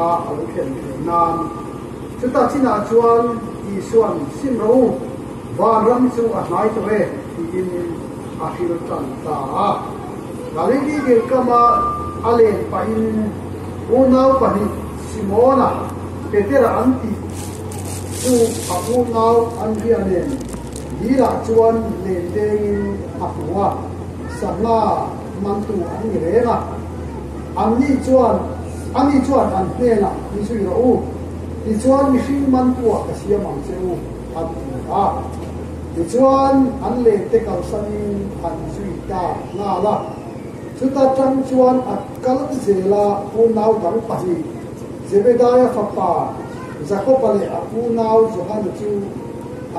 kha a lo thlen theih nan. Chuta chinah chuan Isua'n, Sim rawh u, vanram chu a hnai tawh e, tiin a hril tan ta a. Galili dirkama a len pahin unau pahnih Simona, Petera an tih chu a unau Andria nen dilah chuan len dengin a hmu a, sangha mantu an ni reng a. Anni chuan, Ani chuan an hnenah ni zui rawh u, tichuan mihring mantuah ka siam ang che u, a ti a. Tichuan an lente kalsanin an zui ta nghal a. Chuta tang chuan a kal zel a, unau dang pahnih, Zebedaia fapa Jakoba leh a unau Johana chu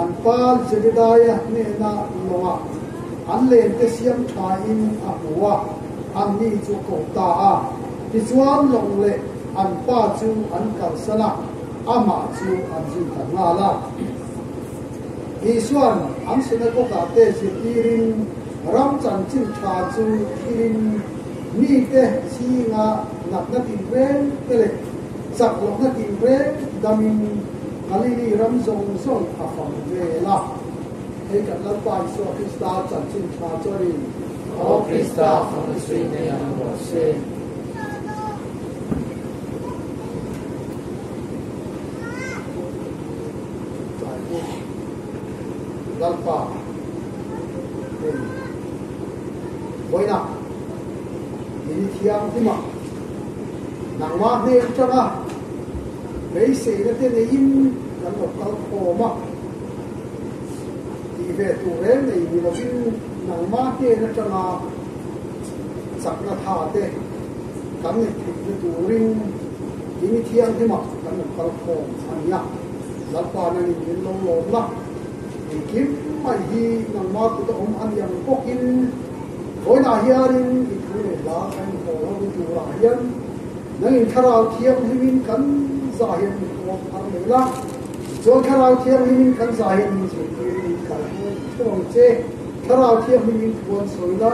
an pa Zebedaia hnena lawngah an lente siam thain a hmu a. Anni chu a ko ta a, tichuan lawng leh an pa chu an kalsan a, amah chu an zui ta nghal a. Isua'n an synagogue-ah te zirtirin ram chanchin tha chu thilin mite zinga natna tinreng te leh chak lohna tinreng damin Galili ram zawng zawng a fang vel a. Hei kan Lalpa Isua Krista chanchin tha chuanin. Aw Krista, fang i suih nei ang rawh se. Lalpa hei vawiinah min thianghlim a, nangmah hnen atanga beiseina te neiin kan lo kal khawm a, tih ve tur reng nei ni lovin nangmah hnen atanga chakna tha te kan neih theihna turin i ni thianghlimah kan lo kal khawm a nia. Lalpa nangin min lo lawm la, engkim mai hi nangmah kut a awm a ni ang bawkin vawiinah hianin i thu leh hla kan inhaw ho turah hian nangin thlarau thianghlimin kan zah hian min huam thar leh la. Chuan Thlarau Thianghlimin kan zah hian min zirtir in kal hmuh theuh ang che. Thlarau Thianghlimin thu an sawi la,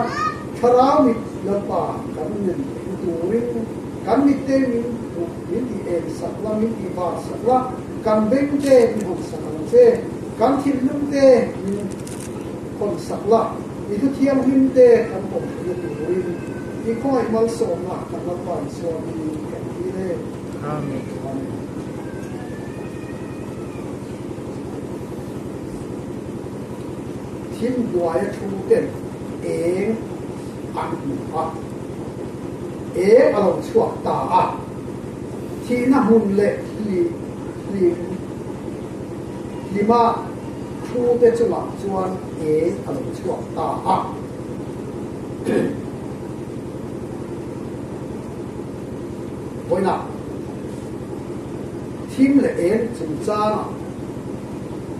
Thlarau mit Lalpa kan nen theihna turin kan mitte min hmuh, min tih en sak la, min tih var sak la, kan beng te min hawn sak ang che, kan thinlung te min hawn sak la, i thu thianghlim te kan pawm theihna turin i khawngaih malsawmna kan Lalpa Isua hmingin kan dil e. Amen. Amen. Thim hnuaia thu ten eng an hmu a, eng a lo chhuak ta a, thihna hmun leh hlim hlima thu te chungah chuan eng a lo chhuak ta a. Vawiinah thim leh eng chungchangah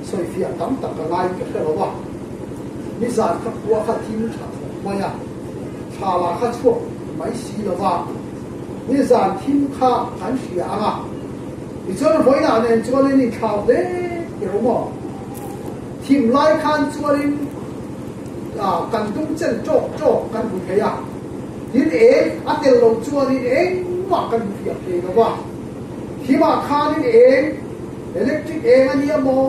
sawifiah tam tak ka ngai ka hre lo a, nizan kha khua kha thim tha khawp mai a, thla lah kha chhuak mai si lo va, nizan thim kha kan hria ang a, tichuan vawiinah nen chuanin inthlau hle tirh maw? Thim lai khan chuanin kan tum chen tawk tawk kan hmu thei a. Tin eng a tel lo chuanin engmah kan hmu fiah thei lo va, thimah khanin eng, electric eng a nia maw,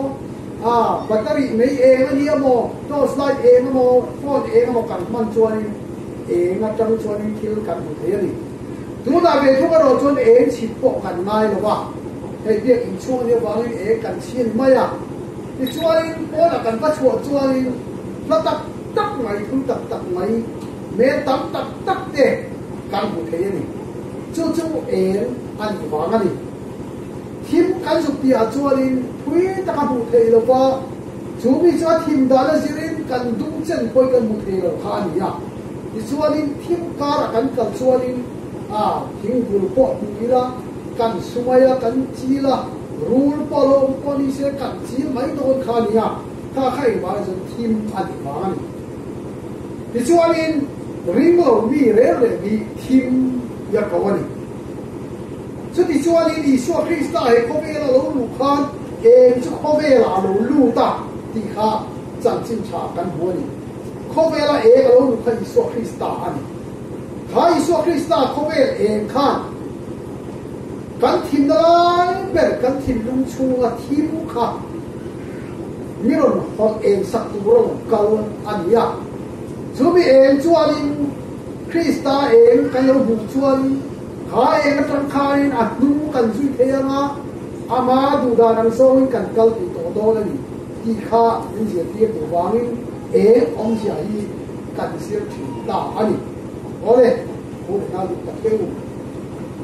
ah battery mei eng a nia maw, torch light eng a maw, phone eng a maw kan hman chuanin eng atang chuanin thil kan hmu thei a ni. Tunah ve thung erawh chuan eng chhit pawh kan ngai lo va, hei biak inchhung a nih avangin eng kan chhin mai a, tichuanin pawnah kan va chhuah chuanin hla tak tak mai, thil tak tak mai, Hmel tam tak tak te kan hmu thei a ni. Chu chu eng a nih vang a ni. Thim kan zuk tihah chuanin phui tak a hmuh theih lo va, chu mi chu a thim dan a zirin kan dum chen pawhin kan hmu thei lo kha a ni a. Tichuanin thim karah kan kal chuanin a thingbul pawh hmu ila, kan sumai a, kan chil a, rul pawh lo awm pawh ni se kan chil mai dawn kha a ni a, kha kha engvang chuan thim a nih vang a ni. Tichuanin ring lo mi rel reng hi thim ia ko a ni. Chutichuanin Isua Krista he khawvela lo luh khan eng chu khawvelah a lo lut a tih kha chanchin tha kan hmu a ni. Khawvela eng a lo luh kha Isua Krista a ni. Kha Isua Krista khawvel eng khan. Kan thimna lai ber kan thinlung chhunga thim kha mi rawn hawlh eng sak tur a rawn kal a ni a. Chumi eng chuanin Krista eng kan lo hmuh chuan kha eng atang khanin a hnung kan zui thei ang a, ama duhdan ang zawngin kan kal tih tawh dawn a ni tih kha min zirtir duh vangin eng awmzia hi kan zir thin ta a ni. Awle, pu leh nau duh tak teh u.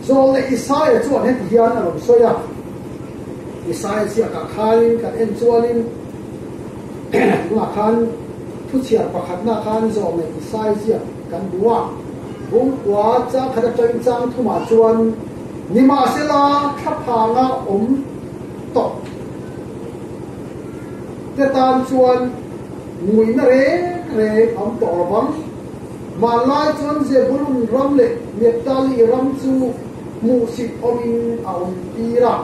Zawl leh Isaia chuan heti hian a rawn sawi a, Isaia ziakah khanin kan en chuanin tunah khan thuchhiar pakhatna khan zawl leh Isaia ziak kan hmu a, Bungkua chang khat atangin chang thumah chuan nimahsela thlaphanga awm tawp te tan chuan nguihna reng reng a awm tawh lo vang. Hmanlai chuan Zebulun ram leh Nephtali ram chu hmuhsit awmin a awm tir a,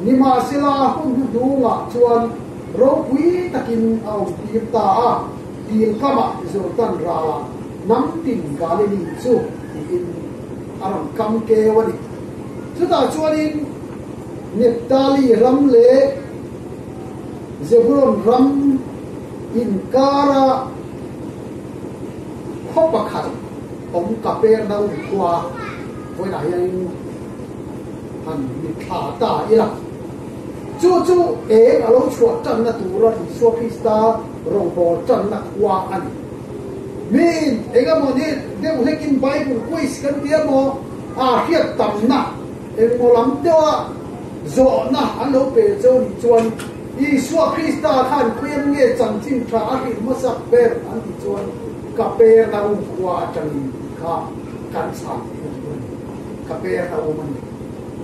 nimahsela hun hnuhnungah chuan ropui takin a awm tir ta a, dil kamah Jordan ralah hnam tin Galili chu tiin a rawn kam keu a ni. Chutah chuanin Nephtali ram leh Zebulun ram inkara Khaw pakhat awm Kapernaum khua vawiinah hianin han mitthla ta ila. Chu chu eng a lo chhuah tanna tura Isua Krista rawngbâwl tanna khua a ni. Miin eng emaw ni deuh hlekin Bible quiz kan ti emaw a hriat tamna engmaw lam deuha zawhna an lo pe cho nih chuan Isua Krista khan khawiam nge chanchin tha a hrilh hmasak ber an tih chuan Kapernaum khua atangin tih kha kan chhan theih a ni. Kapernaum a ni.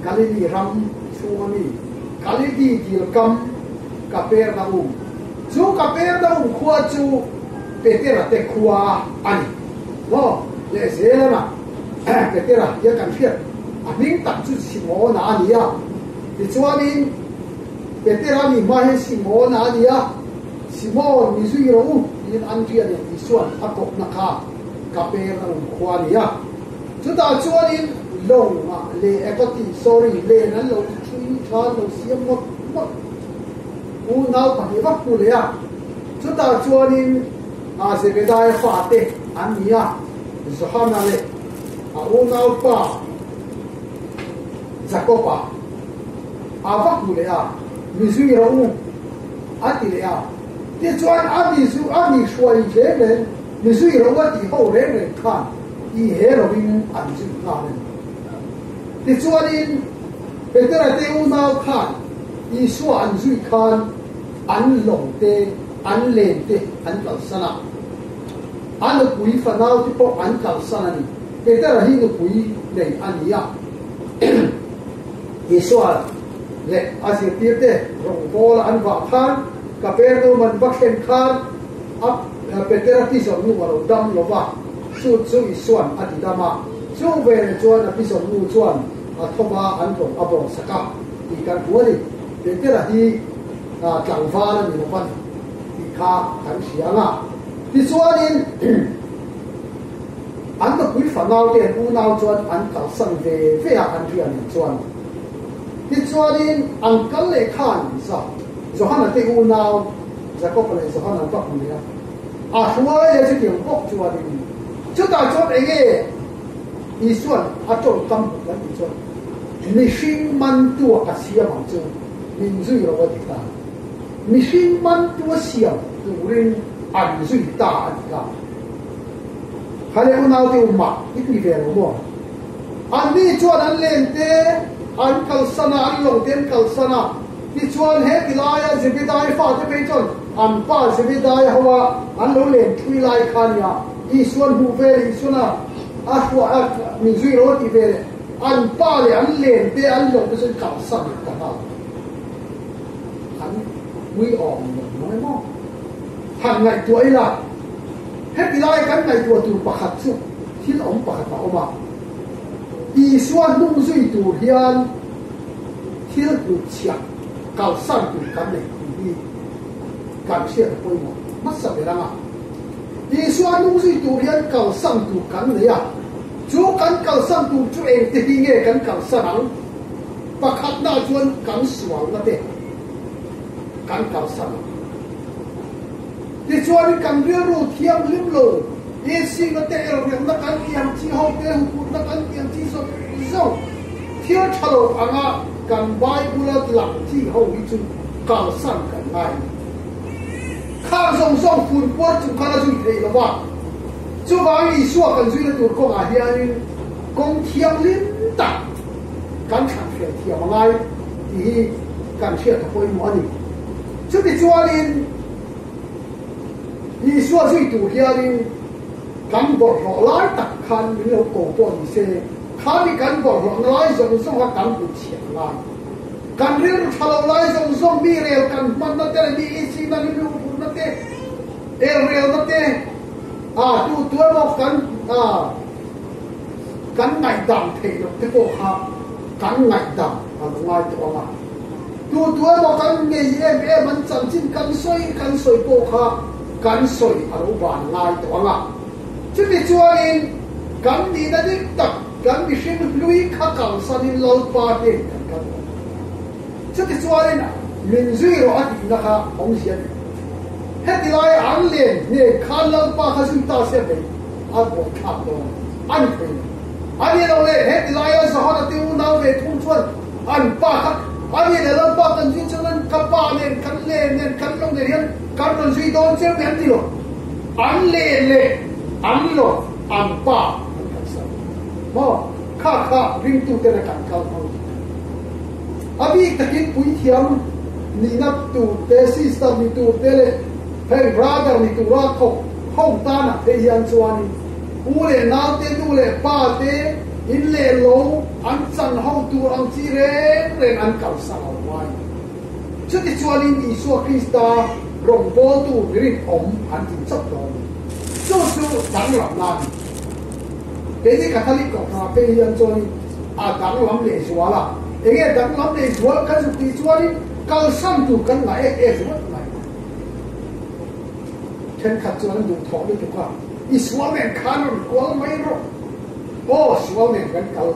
Galili ram chhunga mi Galili dil kam Kapernaum. Chu Kapernaum khua chu Petera te khua a ni. Maw? Lehzelana Petera tia kan hriat a hming tak chu Simona a ni a. Tichuanin Petera ni hma hian Simona a ni a, Simon, mi zui rawh u, tiin Andria nen Isua'n a kawpna kha Kapernaum khua a ni a. Chutah chuanin lawngah leh ekawti, sorry, len an lo thui tha an lo siam ngawt ngawt unau pahnih vak hmu leh a. Chutah chuanin Zebedaia fate an ni a, Johana leh a unaupa Jakob-a. A va hmu leh a, Mi zui rawh u, a ti leh a. Tichuan a mi zu a mi hruai reng reng, mi zui rawh u a tih ho reng reng khan i he lovin an zui nghal a ni. Tichuanin Petera te unau khan Isua an zui khan an lawng te, an len te an kalsan a. A nupui fanau te pawh an kalsan a ni. Petera hi nupui nei a ni a. Isua leh a zirtirte rawngbawla an vah khan Kapernaum an va thlen khan a Petera tizawmnu a lo dam lo va, chu chu Isua'n a ti dam a. Chu veleh chuan a tizawmnu chuan a thawm a, an rawn a bawrhsak a tih kan hmu a ni. Petera hi tlangval a ni lo va ni tih kha kan hria ang a. Tichuanin. An nupui fanau te an unau chuan an kalsan ve ve a an rian in chuan. Tichuanin an kal leh khan za Johana te unau Jakob-a leh Johana an va hmu leh a, a hruai leh chutiang bawk chuanin chutah chuan enge Isua'n a tawngkam hmuh kan tih chuan mihring mantua ka siam ang chu min zui ro a ti ta. Mihring mantua siam turin an zui ta a ti kha. Khale unaute u mah i ti ve lo maw? Anni chuan an len te an kalsan a, an lo te an kalsan a. Tichuan he ti laia Zebedai fate phei chuan an pa Zebedai ho a an lo len thui lai kha a nia. Isuan hmuh ve leh Isuan a a hruai a min zui lo a tih ve leh an pa leh an len te an lo te chu an kalsan ta nghal. An uiawm lo mai maw? Han ngaihtuah ila. Heti lai kan ngaihtuah tur pakhat chu thil awm pakhat a awm a, Isua hnung zui tur hian thil hnutchhiah kalsan tur kan nei tih hi kan hriat a pawimawh hmasa ber ang a. Isua hnung zui tur hian kalsan tur kan nei a, chu kan kalsan tur chu engte hi nge kan kalsan ang? Pakhatna chuan kan sualna te kan kalsan a. Tichuanin kan rilru thianghlim lo, insikna te, elrelna kan tih ang chi ho te, huphurhna kan tih ang chi zawng zawng thil tha lo anga kan Bible-a lang chi ho hi chu kalsan kan ngai a ni. Khang zawng zawng funpuar chung khan a zui theih lo va, chuvangin Isua kan zuina tur kawngah hianin kawng thianghlim tak kan thlan hriat thiam a ngai tih hi kan hriat a pawimawh a ni. Chutichuanin Isua zui tur hianin kan bawlhhlawh lai tak khan min lo ko pawh ni se, khami kan bawlhhlawhna lai zawng zawng kha kan hmu chhiat a ngai. Kan rilru tha lo lai zawng zawng mi rel kan hmanna te leh mi insikna rilru phurna te, elrelna te, a tu tu emaw kan a kan ngaihdam theih loh te pawh kha kan ngaihdam a lo ngai tawh ang a. Tu tu emaw kan ngei em em an chanchin kan sawi kan sawi pawh kha kan sawi a lo van ngai tawh ang a. Chuti chuanin kan nihna dik tak kan mihring hlui kha kalsanin Lalpa hnen kan kal tawh. Chuti chuanin min zui rawh a tihna kha awmzia a ni. Heti laia an len hnen khan Lalpa kha zui ta se bei a buai thlak dawn a ni thei lo. A ni lo le, heti laia Johana te unau ve thung chuan an pa kha a ni le Lalpa kan zui chuan ka pa nen kan len nen kan lo nen hian kan rawn zui dawn cheu mai an ti lo. An len leh an lo an pa an kalsan maw? Kha kha ringtuten a kan kal hmang tih a ni. A bik takin puithiam nihna tur te, sister ni tur te leh heng brother ni tura thawk ho tanah phei hian chuanin u leh nau te, nu leh pa te, in leh lo an chan ho tur ang chi reng reng an kalsan lo mai. Chutichuanin Isua Krista rawngbawltu rinawm an tih chauh dawn. Chu chu danglamna a ni. Keini Catholic kohhranah phei hian chuanin a danglam leh zual a, enge danglam leh zual kan zuk tih chuanin kalsan tur kan ngah em em ringawt mai. Thenkhat chuan an duh thawh lutuk a, i sual nen khan rawn kual mai rawh. Aw, sual nen kan kal.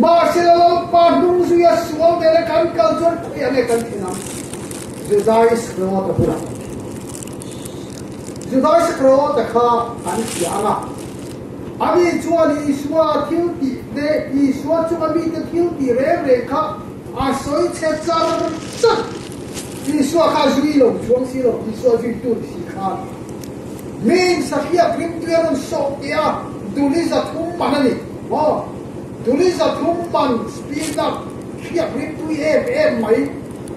Mahse Lalpa hnung zuia sual nena kan kal chuan khawiah nge kan thlen ang? Judai Iskarota bulah kan thlen. Judai Iskarota kha an hria ang a. Ani chuan Isua thil tih te, Isua chunga mite thil tih reng reng kha a sawi chhe char char. Isua kha zui lo chuang si lo, Isua zuitu ni si khan min sahriak rimtui a rawn sawh teh a, duli 300 man a ni. Maw? Duli 300 man speed up hriak rimtui em em mai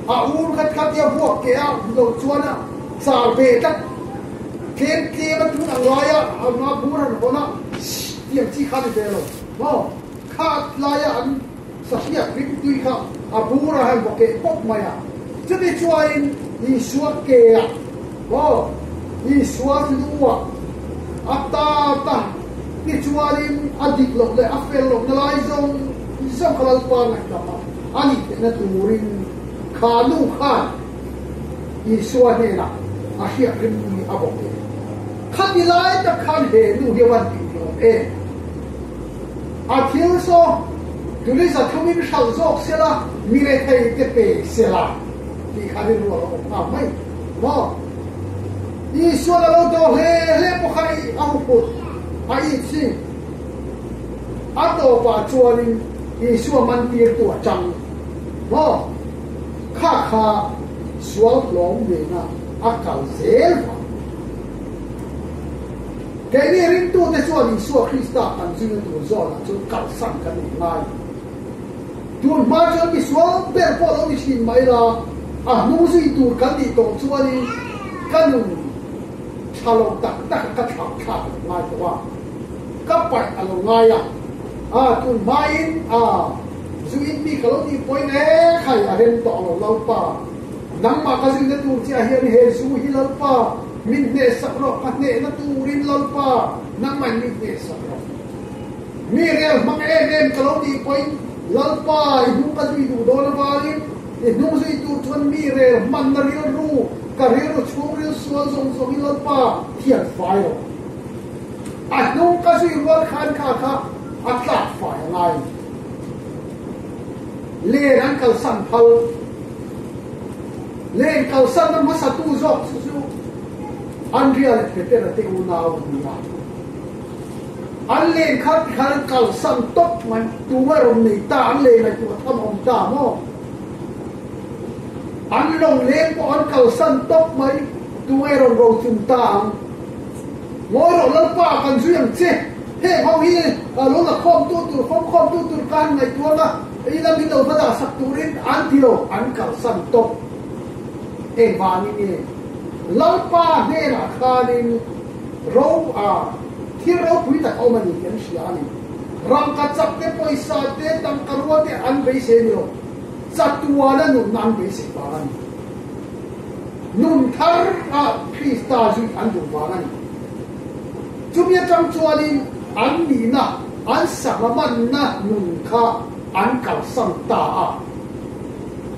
a ur khat kha tia vuak keh a lo chuan a char ve tlat. Tlem tlem a tun ang laia a nga bur han hawn a tiang chi kha ni ve lo. Maw? Kha laia an sahriak rimtui kha a bur a han vaw keh pawp mai a. Chumi chuain Isua ke a maw? Isua lu a a ta ta. Tichuanin a dik loh leh a fel lohna lai zawng zawng kha Lalpa ngaihdam a, a nih theihna turin kha nu khan Isua hnenah a hriat rim ni a bawk e. Khati lai tak khan he nu hi a van tih ni awm em? A thil saw tuli 300 in hralh zawk sela mi rethei te pe sela tih khan rilru a lo awm nghal mai maw? Isuan a lo dawh hle hle pawh kha i a huphut a i ching. A tawpah chuanin Isua mantirtu a chang maw? Kha kha sual hlawm nena a kal zel vang. Keini ringtute chuan Isua Krista kan zuina tur zawnah chuan kalsan kan nei ngai. Tun hma chuan misual ber pawh lo ni thin mai la, a hnung zui tur kan nih tawh chuanin ka nun tha lo tak tak a ka thlak thlak a lo ngai tawh a, ka paih a lo ngai a, a tun hmain a zu in mi ka lo tih pawhin e khai a rem tawh lo Lalpa, nangmah ka zuina tur chiah hian he zu hi Lalpa min hnehsak rawh, ka hnehna turin Lalpa nangmah in min hnehsak rawh. Mi rel hmang em em ka lo tih pawhin Lalpa i hnung ka zui duh dawn avangin i hnung zui tur chuan mi rel hmanna rilru ka rilru chhungril sual zawng zawng hi Lalpa thian fai lo. A hnung ka zui rual khan kha kha a tlak fai a ngai. Len an kalsan phal. Len kalsanna hmasatu zawk chu chu Andria leh Petera te unau an ni a. An len kha tikhan an kalsan tawp mai. Tunga rawn nei ta an len ngaihtuah tham a awm ta maw? An lawng leng pawh an kalsan tawp mai. Tunge rawn rochung ta ang? Ngawi rawh Lalpa kan zui ang che. Heng ho hi lo la khawmtu tur, fawmkhawmtu tur ka han ngaihtuah ang a, ila min lo va dah sak turin an ti lo, an kalsan tawp. Engvangin nge Lalpa hnenah khanin ro a thil ropui tak a awm a ni tih an hria a ni. Rangkachak te, pawisa te, tangkarua te an beisei ni lo, chatuana nunna an beisei vang a ni. Nun thar a Krista zui an duh vang a ni. Chumi atang chuanin an nihna, an sangha manna nun kha an kalsan ta a.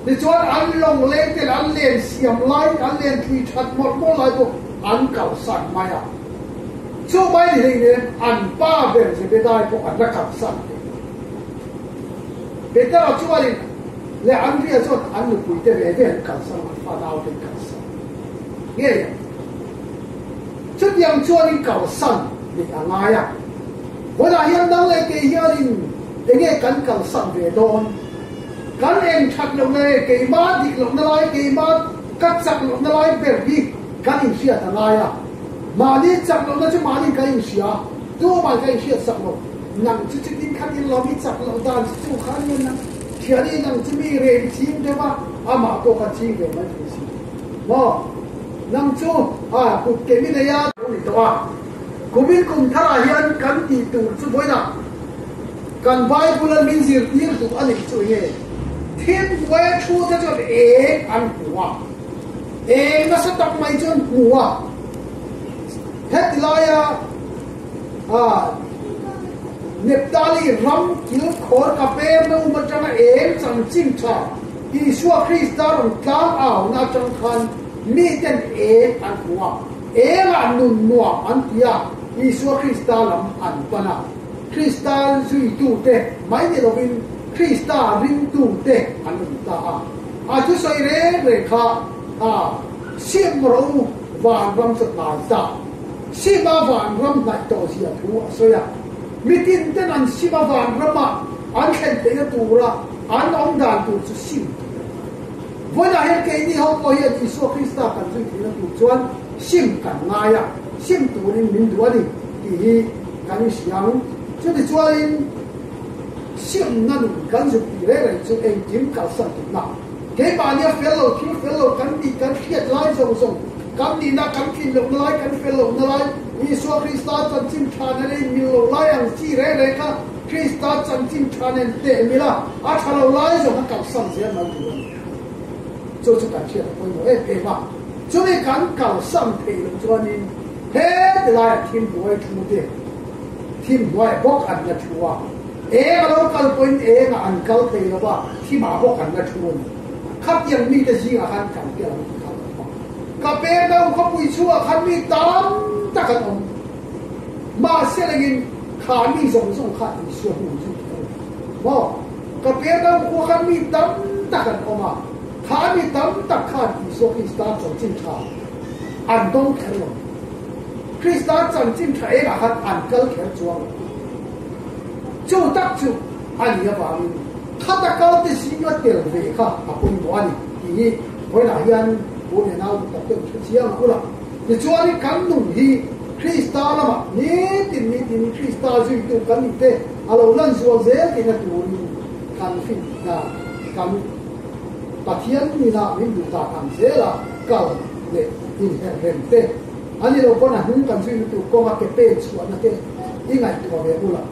Tichuan an lawng leng te leh an len siam lai, an len thui that mawlh mawlh lai pawh an kalsan mai a. Chu mai ni hleinem an pa ber Zebedai pawh an la kalsan ve. Petera chuanin leh Andria chuan an nupuite ve ve an kalsan a, an fa naute an kalsan ngei ang. Chutiang chuanin kalsan nih a ngai a. Vawiinah hian nang leh kei hianin enge kan kalsan ve dawn? Kan eng that lohna nge keimah dik lohna lai, keimah ka chak lohna lai ber hi kan inhriat a ngai a. Mahni chak lohna chu mahni kan inhria, tumah kan inhriat sak lo. Nang chu chutin khatin lam i chak loh dan chu chu kha a ni a, nang thiani nang chu mi rem ching deuh a, amah pawh kha ching ve mai thei si maw? Nang chu a kut ke mi nei a. Lo ni tawh a, kumin kum tharah hian kan tih tur chu vawiinah kan Bible-a min zirtir duh a nih chu enge? Thil hnuaia thu te chuan eng an hmu a, eng nasa tak mai chu an hmu a, heti laia A Nephtali ram kil khawr Kapernaum atanga eng chanchin tha Isua Krista rawn tlang auna atang khan miten eng an hmu a, engah nun nuam an ti a, Isua Krista lam an pan a. Krista zuitute mai ni lovin Krista ringtute an awm ta a. A thusawi reng reng kha a sim ro vanram chu hnai ta. Sima vanram hnaih tawh zia thu a sawi a, mitin ten an Sima vanrama an thlen theihna tura an awm dan tur chu sim tur a ni. Vawiinah hian keini ho pawh hian Isua Krista kan zui theihna tur chuan sim kan ngai a, sim turin min duh a ni tih hi kan inhria ang. Chutichuanin simna nun kan zuk tih reng reng chu engkim kalsan tumna, keimahnia fel lo thil fel lo kan tih kan hriat lai zawng zawng, Kan nihna kan tlin lohna lai, kan fel lohna lai, Isua Krista chanchin tha nen a inmil lo lai ang chi reng reng kha Krista chanchin tha nen teh mil a, a tha lo lai zawng a kalsan zel mai tur a ni. Chu chu kan hriat a pawimawh em em a, chumi kan kalsan theih loh chuanin heti laia thim hnuai thu te, thim hnuaiah bawk an la thu a, eng a lo kal pawhin engah an kal thei lo va, thimah bawk an la thu a ni. Khatiang mite zingah khan kan tel ang tih kha kan hmang. Kapernaum khawpui chhungah khan mi tam tak an awm. Mahse lengin kha mi zawng zawng kha Isua hnu chu tih a ni. Maw? Kapernaum khua khan mi tam tak an awm a, kha mi tam tak khan Isua Krista chanchin tha an dawng kher lo. Krista chanchin tha engah khan an kal kher chuang lo. Chu tak chu a nih avangin Khata kal te zinga tel ve kha a pawimawh a ni tih hi vawiinah hian u leh nau duh tak te an hre chiang a ula. Tichuanin kan nun hi Krista lamah nitin nitin Krista zuitu kan nih te a lo lan zual zel tihna turin kan finna kan Pathian nunah min duh dan ang zela kal leh inherhrem te a ni lo pawn a hnung kan zui lutuk kawnga ke pen chhuahna te i ngaihtuah ve ula.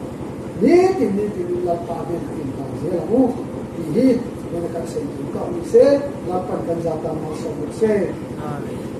Nitin nitin in Lalpa hnenah in hlan zel ang u tih hi tuna kan sawi tur ka awm ni se, Lalpan kan zat tan malsawm bawk se. Amen.